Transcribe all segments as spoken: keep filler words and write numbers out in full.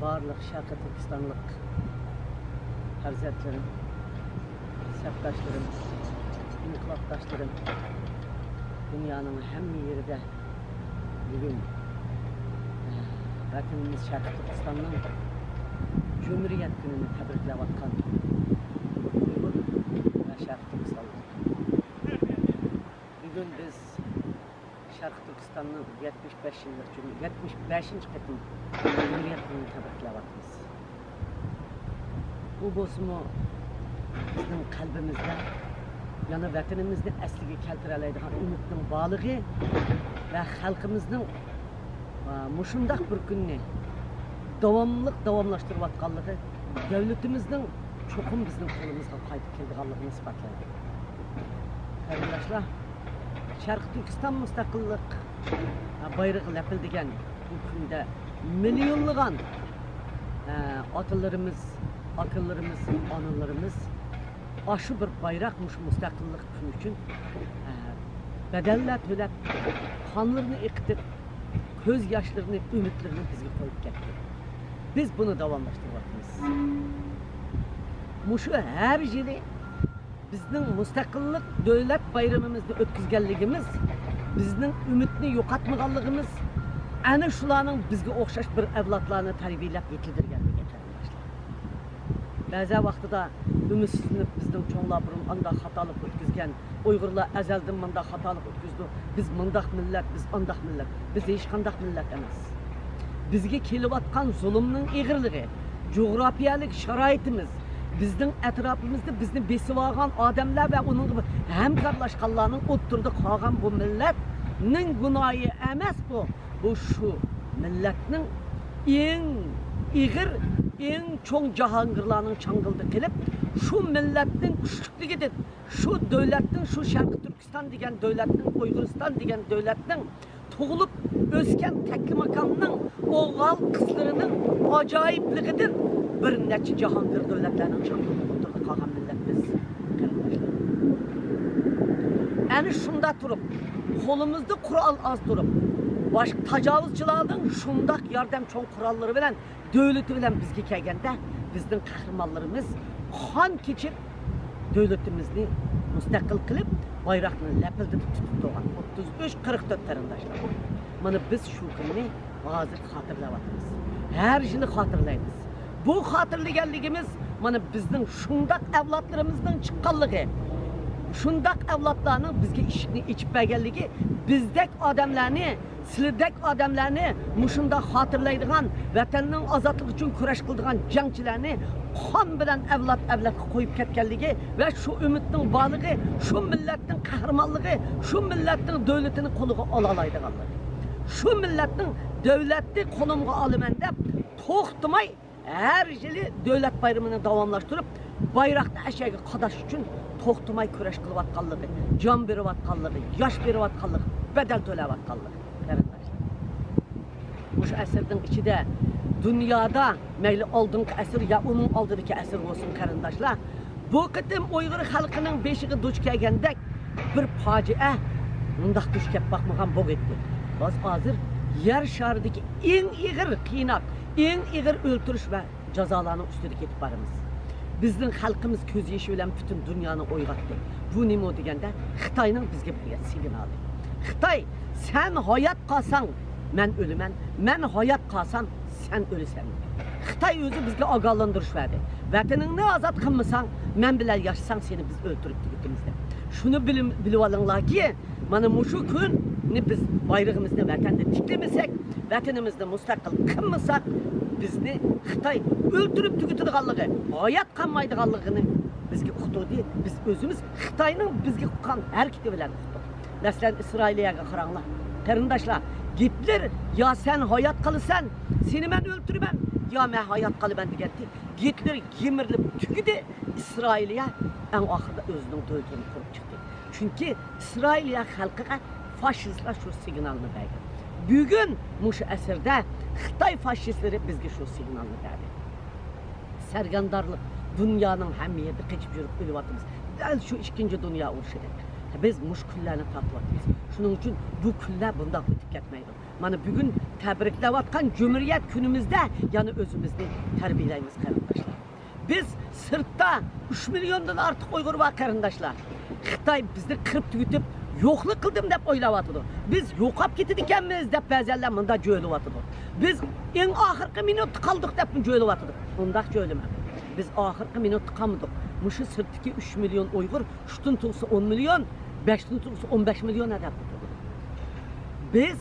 بارلىق شەرقىي تۈركىستانلىق پەرزەنتلىرىم، سەپداشلىرىم، ئىنقىلابداشلىرىم، دۇنيانىڭ ھەممە يېرىدە بۈگۈن، ئە، ۋەتىنىمىز شەرقىي تۈركىستاننىڭ جۇمھۇرىيەت كۈنىنى تەبرىكلەۋاتقان ئۇيغۇر ۋە شەرقىي تۈركىستانلىق. بۈگۈن بىز شەرقىي تۈركىستاننىڭ يەتمىش بەش يىللىق جۇمھۇر-، يەتمىش بەشىنچى قېتىم جۇمھۇرىيەت كۈنىنى تەبرىكلەۋاتىمىز. بۇ بولسىمۇ بىزنىڭ قەلبىمىزدە يەنە ۋەتىنىمىزنى ئەسلىگە كەلتۈرەلەيدىغان ئۈمىدنىڭ بارلىقى ۋە خەلقىمىزنىڭ، ئا، مۇشۇنداق بىر كۈننى داۋاملىق داۋاملاشتۇرۇۋاتقانلىقى، دۆلىتىمىزنىڭ چوقۇم بىزنىڭ قولىمىزغا قايتىپ كېلىدىغانلىقىنى ئىسپاتلايدۇ. قېرىنداشلار، شەرقىي تۈركىستان مۇستەقىللىق بايرىقى لەپىلدىگەن بۇ كۈندە مىليونلىغان، ئە، ئاتىلىرىمىز، ئاكىلىرىمىز، ئانىلىرىمىز ئاشۇ بىر بايراق، مۇشۇ مۇستەقىللىق كۈنى ئۈچۈن، ئە، بەدەللەر تۆلەپ، قانلىرىنى ئېقىتىپ، كۆز ياشلىرىنى، ئۈمىدلىرىنى بىزگە قويۇپ كەتتى. بىز بۇنى داۋاملاشتۇرۇۋاتىمىز. مۇشۇ ھەر يىلى بىزنىڭ مۇستەقىللىق دۆلەت بايرىمىمىزنى ئۆتكۈزگەنلىكىمىز، بىزنىڭ ئۈمىدنى يوقاتمىغانلىقىمىز، ئەنە شۇلارنىڭ بىزگە ئوخشاش بىر ئەۋلادلارنى تەربىيەلەپ يېتىلدۈرگەنلىكى، قېرىنداشلار. بەزى ۋاقتىدا ئۈمىدسىزلىنىپ، بىزنىڭ چوڭلار بۇرۇن ئانداق خاتالىق ئۆتكۈزگەن، ئۇيغۇرلار ئەزەلدىن مۇنداق خاتالىق ئۆتكۈزىدۇ، بىز مۇنداق مىللەت، بىز ئانداق مىللەت. بىز ھېچقانداق مىللەت ئەمەس. بىزگە كېلىۋاتقان زۇلۇمنىڭ ئېغىرلىقى، جۇغراپىيەلىك شارائىتىمىز، بىزنىڭ ئەتراپىمىزدا بىزنى بېسىۋالغان ئادەملەر ۋە ئۇنىڭغا ھەمكارلاشقانلارنىڭ ئوتتۇرىدا قالغان بۇ مىللەتنىڭ گۇناھى ئەمەس بۇ. بۇ شۇ مىللەتنىڭ ئەڭ ئېغىر، ئەڭ چوڭ جاھانگىرلارنىڭ چاڭگىلىدا قېلىپ، شۇ مىللەتنىڭ كۈچلۈكلۈكىدىن، شۇ دۆلەتنىڭ، شۇ شەرقىي تۈركىستان دېگەن دۆلەتنىڭ، ئۇيغۇرىستان دېگەن دۆلەتنىڭ تۇغۇلۇپ ئۆسكەن تەكلىماكاننىڭ ئوغۇل قىزلىرىنىڭ ئاجايىپلىقىدىن بىر نەچچە جاھانگىر دۆلەتلەرنىڭ چاڭگىلىدا ئوتتۇرىدا قالغان مىللەت بىز، قېرىنداشلار. ئەنە شۇنداق تۇرۇپ، قولىمىزدا قورال ئاز تۇرۇپ، باشقا تاجاۋۇزچىلارنىڭ شۇنداق ياردەم چوڭ قوراللىرى بىلەن، دۆلىتى بىلەن بىزگە كەلگەندە، بىزنىڭ قەھرىمانلىرىمىز قان كېچىپ، دۆلىتىمىزنى مۇستەقىل قىلىپ، بايراقنى لەپىلدىتىپ تۇتۇپ تۇرغان ئوتتۇز ئۈچ، قىرىق تۆت قېرىنداشلار. مانا بىز شۇ كۈننى ھازىر خاتىرىلەۋاتىمىز. ھەر يىلى خاتىرىلەيمىز. بۇ خاتىرىلىگەنلىكىمىز مانا بىزنىڭ شۇنداق ئەۋلادلىرىمىزنىڭ چىققانلىقى، شۇنداق ئەۋلادلارنىڭ بىزگە ئىشىكنى ئېچىپ بەرگەنلىكى، بىزدەك ئادەملەرنى، سىلىدەك ئادەملەرنى مۇشۇنداق خاتىرىلەيدىغان، ۋەتەننىڭ ئازادلىقى ئۈچۈن كۈرەش قىلىدىغان جەڭچىلەرنى قان بىلەن ئەۋلاد ئەۋلادقا قويۇپ كەتكەنلىكى ۋە شۇ ئۈمىدنىڭ بارلىقى، شۇ مىللەتنىڭ قەھرىمانلىقى، شۇ مىللەتنىڭ دۆلىتىنى قولىغا ئالالايدىغانلىقى، شۇ مىللەتنىڭ دۆلەتنى قولۇمغا ئالىمەن دەپ توختىماي ھەر يىلى دۆلەت بايرىمىنى داۋاملاشتۇرۇپ، بايراقنى ئەشەگە قاداش ئۈچۈن توختىماي كۈرەش قىلىۋاتقانلىقى، جان بېرىۋاتقانلىقى، ياش بېرىۋاتقانلىقى، بەدەل تۆلەۋاتقانلىقى، قېرىنداشلار. مۇشۇ ئەسىرنىڭ ئىچىدە دۇنيادا مەيلى ئالدىنقى ئەسىر يا ئۇنىڭ ئالدىدىكى ئەسىر بولسۇن، قېرىنداشلار، بۇ قېتىم ئۇيغۇر خەلقىنىڭ بېشىغا دۇچ كەلگەندەك بىر پاجىئە مۇنداق دۇچ كەپ باقمىغان بولغىيتتى. بىز ھازىر يەر شارىدىكى ئەڭ ئېغىر قىيناق، ئەڭ ئېغىر ئۆلتۈرۈش ۋە جازالارنىڭ ئۈستىدە كېتىپ بارىمىز. بىزنىڭ خەلقىمىز كۆز يېشى بىلەن پۈتۈن دۇنيانى ئويغاتتى. بۇ نېمە دېگەندە، خىتاينىڭ بىزگە بەرگەن سىگنالى. خىتاي، سەن ھايات قالساڭ، مەن ئۆلىمەن، مەن ھايات قالسام، سەن ئۆلىسەن. خىتاي ئۆزى بىزگە ئاگاھلاندۇرۇش بەردى. ۋەتىنىڭنى ئازاد قىلمىساڭ، مەن بىلەن ياشىساڭ، سېنى بىز ئۆلتۈرۈپ تۈگىتىمىز دەپ. شۇنى بىلىم-، بىلىۋالىڭلاركى، مانا مۇشۇ كۈننى بىز بايرىقىمىزنى ۋەتەندە تىكلىمىسەك، ۋەتىنىمىزنى مۇستەقىل قىلمىساق، بىزنى خىتاي ئۆلتۈرۈپ تۈگىتىدىغانلىقى، ھايات قالمايدىغانلىقىنى بىزگە ئۇقتۇردى. بىز ئۆزىمىز خىتاينىڭ بىزگە قىلغان ھەرىكىتى بىلەن ئۇقتۇق. مەسىلەن، ئىسرائىلىيەگە قاراڭلار. قېرىنداشلار، گىتلېر، يا سەن ھايات قالىسەن، سېنى مەن ئۆلتۈرىمەن، يا مەن ھايات قالىمەن دېگەنتى. گىتلېر يىمىرىلىپ تۈگىدى، ئىسرائىلىيە ئەڭ ئاخىرىدا ئۆزىنىڭ دۆلىتىنى قۇرۇپ چىقتى. چۈنكى ئىسرائىلىيە خەلقىگە فاشىستلار شۇ سىگنالنى بەرگەن. بۈگۈن مۇشۇ ئەسىردە خىتاي فاشىستلىرى بىزگە شۇ سىگنالنى بەردى. سەرگەردانلىق، دۇنيانىڭ ھەممە يېرىدە قېچىپ يۈرۈپ ئۆلۈۋاتىمىز. دەل شۇ ئىككىنچى دۇنيا ئۇرۇشىدەك. بىز مۇشۇ كۈنلەرنى تارتىۋاتىمىز. شۇنىڭ ئۈچۈن بۇ كۈنلەر بۇنداق ئۆتۈپ كەتمەيدۇ. مانا بۈگۈن تەبرىكلەۋاتقان جۇمھۇرىيەت كۈنىمىزدە يەنە ئۆزىمىزنى تەربىيەلەيمىز، قېرىنداشلار. بىز سىرتتا ئۈچ مىليوندىن ئارتۇق ئۇيغۇر بار، قېرىنداشلار. خىتاي بىزنى قىرىپ تۈگىتىپ، يوقلۇق قىلدىم دەپ ئويلاۋاتىدۇ. بىز يوقاپ كېتىدىكەنمىز دەپ بەزەنلەر مۇنداق جۆيلۈۋاتىدۇ. بىز ئەڭ ئاخىرقى مىنۇتتا قالدۇق دەپمۇ جۆيلۈۋاتىدۇ. ئۇنداق جۆيلىمەڭ. بىز ئاخىرقى مىنۇتتا قالمىدۇق. مۇشۇ سىرتتىكى ئۈچ مىليون ئۇيغۇر ئۈچتىن تۇغسا ئون مىليون، بەشتىن تۇغسا ئون بەش مىليون ئادەم. بىز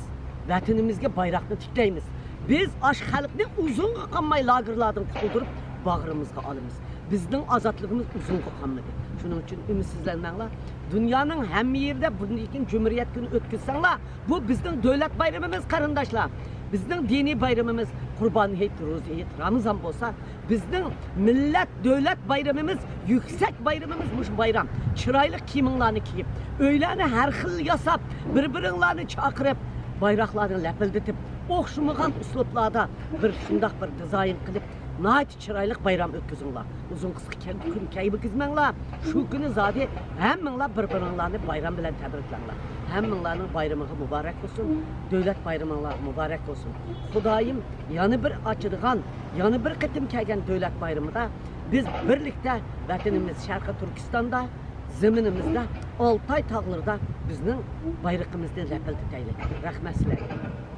ۋەتىنىمىزگە بايراقنى تىكلەيمىز. بىز ئاش خەلقنى ئۇزۇنغا قالماي لاگېرلاردىن قۇتۇلدۇرۇپ، باغرىمىزغا ئالىمىز. بىزنىڭ ئازادلىقىمىز ئۇزۇنغا قالمىدى. شۇنىڭ ئۈچۈن ئۈمىدسىزلەنمەڭلار. دۇنيانىڭ ھەممە يېرىدە بۇندىن كېيىن جۇمھۇرىيەت كۈنى ئۆتكۈزسەڭلار، بۇ بىزنىڭ دۆلەت بايرىمىمىز، قېرىنداشلار. بىزنىڭ دىنىي بايرىمىمىز قۇربان ھېيت، روزا ھېيت، رامىزان بولسا، بىزنىڭ مىللەت، دۆلەت بايرىمىمىز، يۈكسەك بايرىمىمىز مۇشۇ بايرام. چىرايلىق كىيىمىڭلارنى كىيىپ، ئۆيلەرنى ھەر خىل ياساپ، بىر-بىرىڭلارنى چاقىرىپ، بايراقلارنى لەپىلدىتىپ، ئوخشىمىغان ئۇسلۇبلاردا بىر شۇنداق بىر دىزاين قىلىپ، ناھايىتى چىرايلىق بايرام ئۆتكۈزۈڭلار. ئۇزۇن قىسقا كەم كۈن كەيمىگۈزمەڭلار. شۇ كۈنى زادى ھەممىڭلار بىر-بىرىڭلارنى بايرام بىلەن تەبرىكلەڭلار. ھەممىڭلارنىڭ بايرىمىغا مۇبارەك بولسۇن. دۆلەت بايرىمىڭلارغا مۇبارەك بولسۇن. خۇدايىم يەنە بىر ئاچىدىغان، يەنە بىر قېتىم كەلگەن دۆلەت بايرىمىدا بىز بىرلىكتە ۋەتىنىمىز شەرقىي تۈركىستاندا، زېمىنىمىزدا، ئالتاي تاغلىرىدا بىزنىڭ بايرىقىمىزنى لەپىلدىتەيلى. رەھمەت سىلەرگە.